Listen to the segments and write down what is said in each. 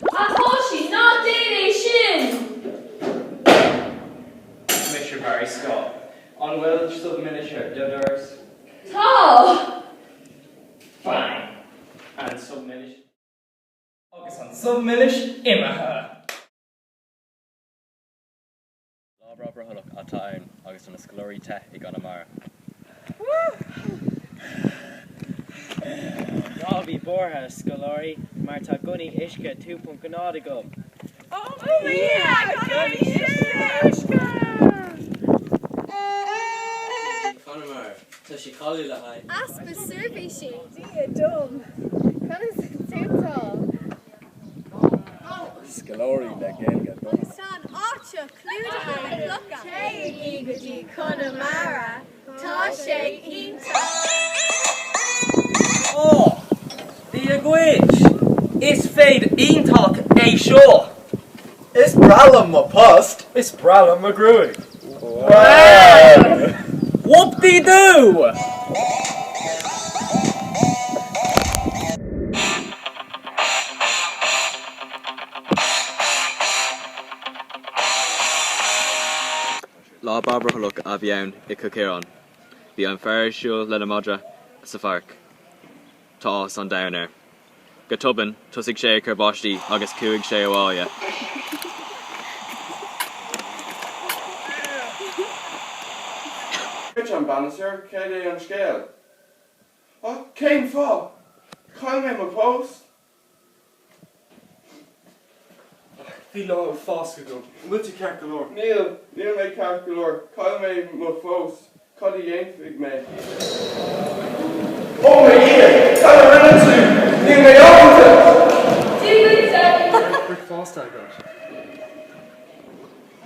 A pháistí, ná déan é sin! Mise Barry Scott. An bhfuil subh milis ar do dhoras? Tá! Fine. An subh milis. Agus an subh milis imithe! Lá breá brothallach atá ann agus tá na scoláirí te i gConamara. Ná bí buartha, a scoláirí, mar tá gunnaí uisce 2.0 agam! Conamara, tá sé cáiliúil le haghaidh. Easpa seirbhísí. Dia dom! Conas atá tú? Scoláirí le Gaeilge dona. Agus tá an áit seo clúdaithe le clocha. Téigí go dtí Conamara, tá sé iontach! Ó, Dia dhuit! Is féith iontach é seo! Is breá liom mo post! Is breá liom mo ghruaig! Wow! Whoop-dee-doo! Lá breá brothallach a bhí ann i gCill Chiaráin. Bhí an fear ag siúl lena mhadra sa pháirc. Tá áthas an domhain air. Go tobann, thosaigh sé ag cur báistí agus chuaigh sé abhaile. Dúirt an bainisteoir, Céard é an scéal? Ó, cén fáth? Chaill mé mo phost! Bhí lá uafásach agam. An bhfuil tú ceart go leor? Níl, níl mé ceart go leor. Chaill mé mo phost. Cad a dhéanfaidh mé? Ó mo Dhia! Cad a rinne tú? Níl mé ábalta! Dia duit, Daidí. Bricfeasta agat?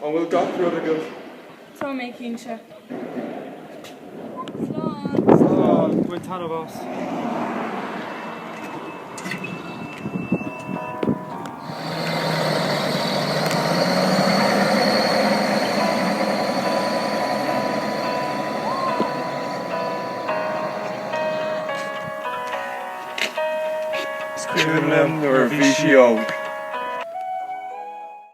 An bhfuil gach rud agat? Tá mé cinnte. Slán. Slán. Bain taitneamh as. Is cuimhin liom nuair a bhí sí óg.